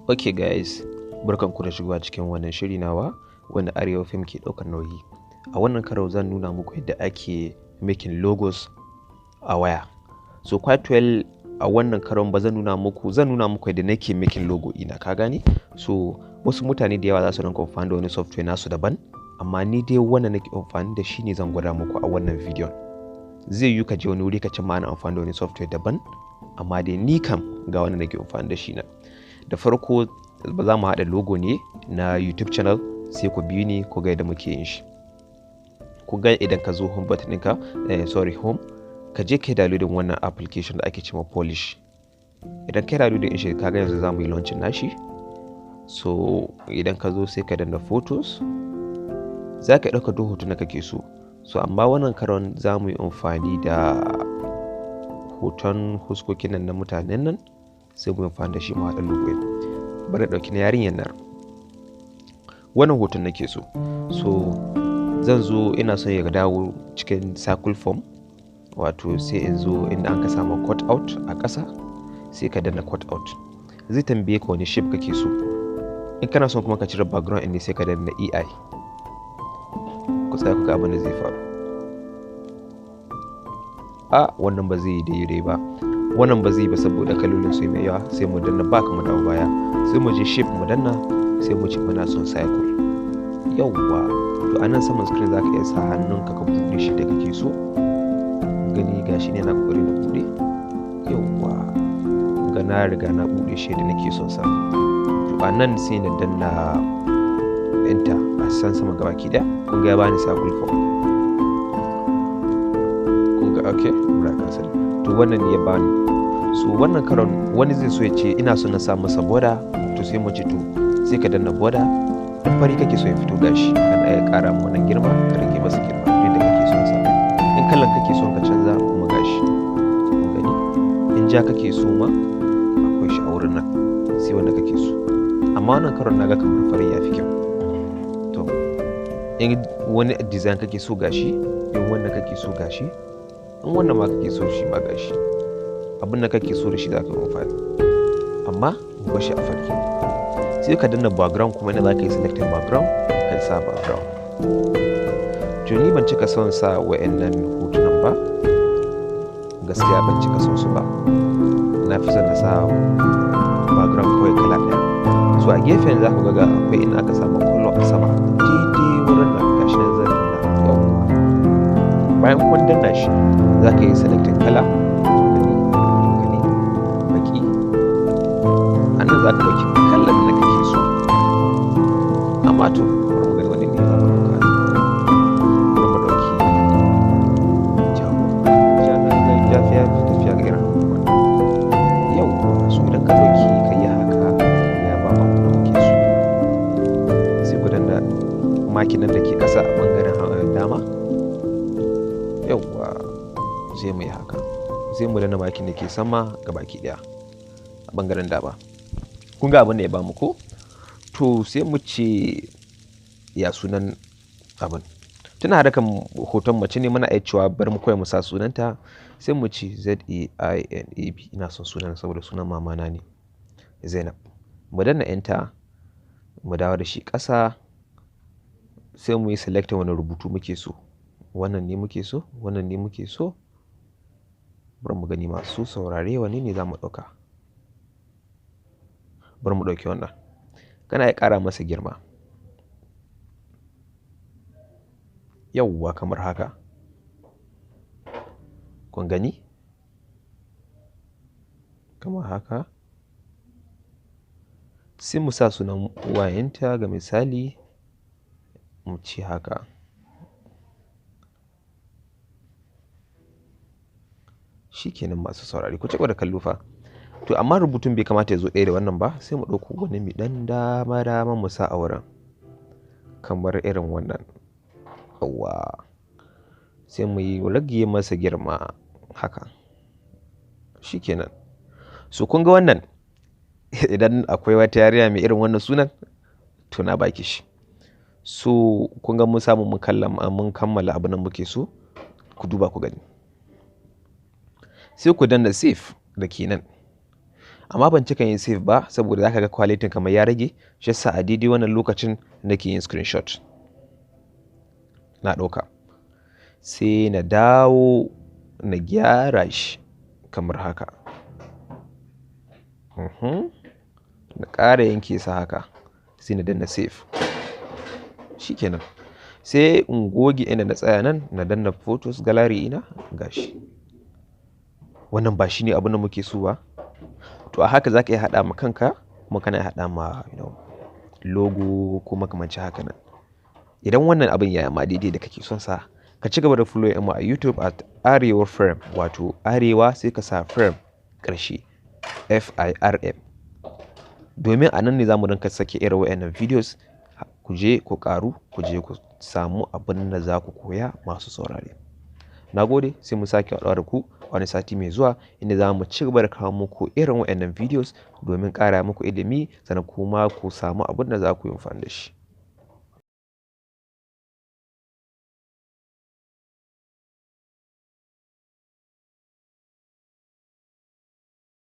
Ok guys, barkanku da shigowa cikin wannan shiri nawa wanda Arewa Film ke ɗaukar nauyi. A wannan karo zan nuna muku yadda ake making logos a waya. So quite well, a wannan karon ba zan nuna muku, zan nuna muku yadda nake making logo ina, ka gane? So wasu mutane da yawa za su rinka amfani da wani software nasu daban, amma ni dai wannan nake amfani da shi ne zan gwada muku a wannan bidiyon. Zai yiwu ka je wani wuri ka cimma ana amfani da wani software daban, amma dai ni kam ga wannan nake amfani da shi na. Da farko ba za mu haɗa logo ne na YouTube channel, sai ku biyu ni ku ga yadda muke yin shi. Ku ga idan ka zo home button ɗinka, sorry, home, ka je ka yi downloading wannan application da ake cewa Polish. Idan ka yi downloading shi, ka ga yanzu za mu yi launching nashi. So idan ka zo sai ka danna photos, za ka ɗauka duk hoton da kake so. So amma wannan karon za mu yi amfani da hoton huskokin nan na mutanen nan, sai mu yi amfani da shi mu haɗa logo ɗin. Bari na ɗauki na yarinyar nan. Wannan hoton nake so. So zan zo ina son ya dawo cikin circle form, wato sai in zo inda an ka samu cut out a ƙasa, sai ka danna cut out. Zai tambaye ka wani shape kake so. In kana son kuma ka cire background ɗin ne, sai ka danna AI. Ku tsaya ku ga abin da zai faru. A wannan ba zai yi daidai ba. Wannan ba zai yi ba saboda kalolin su mai yawa, sai mu danna back mu dawo baya. Sai mu je shape mu danna, sai mu ce muna son circle. Yauwa, to a nan saman screen za ka iya sa hannunka ka buɗe shi da kake so. Gani gashi ne na ƙoƙari na buɗe. Yauwa, ga na riga na buɗe shi da nake son sa. To a nan sai na danna enter a san sama gabaki ɗaya. Kun ga ya bani circle form. Kun ga, okay, mura cancel. To wannan ne ya bani. So wannan karon wani zai so ya ce ina son na sa masa border, to sai mu ce to sai ka danna border. In fari kake so ya fito gashi, kana iya ƙara ma wannan girma, ka rage masa girma duk da kake son sa. In kalan kake son ka canza kuma gashi. Kun gani? In ja kake so ma akwai shi a wurin nan, sai wanda kake so. Amma wannan karon naga kamar farin ya fi kyau. To in wani design kake so gashi, in wannan kake so gashi, in wannan ma kake so shi ma gashi. Abin da kake so da shi za ka yi amfani. Amma mu bar shi a fari. Sai ka danna background kuma inda za ka yi selecting background, ka sa background. To ni ban cika son sa wa'annan hotunan ba. Gaskiya ban cika son su ba. Na fi son na sa background kawai kala ɗaya. So a gefen za ku ga akwai inda aka samu color a sama. Daidai wurin nan gashi nan zan danna. Yauwa. Bayan kun danna shi, za ka yi selecting kala. Gani, gani, baƙi. A nan za ka ɗauki kalan da kake so. Amma to bari mu gani wanne ne za mu ɗauka. Bari mu ɗauki ja ko. Ja na ga ja fi yafi tafiya ga irin abubuwan nan. Yauwa, so idan ka ɗauki ka yi haka, ya ba mu abin da muke so. Sai ku danna makin nan da ke ƙasa a ɓangaren dama. Yauwa, sai mu yi haka. Sai mu danna makin da ke sama gabaki ɗaya a ɓangaren dama. Kun ga abin da ya bamu ko? To sai mu ce ya sunan abin. Tuna harkar hoton mace ne, muna iya cewa bari mu kawai mu sa sunanta. Sai mu ce Zainab. Ina son sunan saboda sunan mama na ne, Zainab. Mu danna enter, mu dawo da shi ƙasa, sai mu yi selecting wani rubutu muke so. Wannan ne muke so, wannan ne muke so. Bari mu gani masu saurare wanne ne za mu ɗauka. Bari mu ɗauki wannan. Kana iya ƙara masa girma. Yauwa, kamar haka. Kun gani? Kamar haka. Sai mu sa sunan uwayenta ga misali mu ce haka. Shi kenan masu saurare, ku ci gaba da kallo fa. To amma rubutun bai kamata ya zo ɗaya da wannan ba, sai mu ɗauko wani mai ɗan dama dama mu sa a wurin. Kamar irin wannan. Yauwa. Sai mu yi rage masa girma haka. Shi kenan. So kun ga wannan, idan akwai wata yarinya mai irin wannan sunan, to na baki shi. So kun ga mun samu mun kammala abin da muke so, ku duba ku gani. Sai ku danna save da ke nan. Amma ban cika yin save ba saboda zaka ga quality kamar ya rage, shi yasa a daidai wannan lokacin nake yin screenshot. Na ɗauka. Sai na dawo na gyara shi kamar haka. Na ƙara yanke sa haka sai na danna save. Shikenan. Sai in goge inda na tsaya nan, na danna photos gallery ina gashi. Wannan ba shine abin da muke so ba. To a haka za ka iya haɗa ma kanka kuma kana iya haɗa ma logo ko makamancin haka nan. Idan wannan abin ya yi ma daidai da kake son sa, ka ci gaba da follow mu a YouTube at Arewa Firm, wato Arewa sai ka sa Firm ƙarshe FIRM. Domin a nan ne za mu rinka sake irin waɗannan videos. Ku je ku ƙaru, ku je ku samu abin da za ku koya masu saurare. Na gode, sai mu sake haɗuwa da ku wani sati mai zuwa inda za mu ci gaba da kawo muku irin waɗannan videos domin ƙara muku ilimi sannan kuma ku samu abin da za ku yi amfani da shi.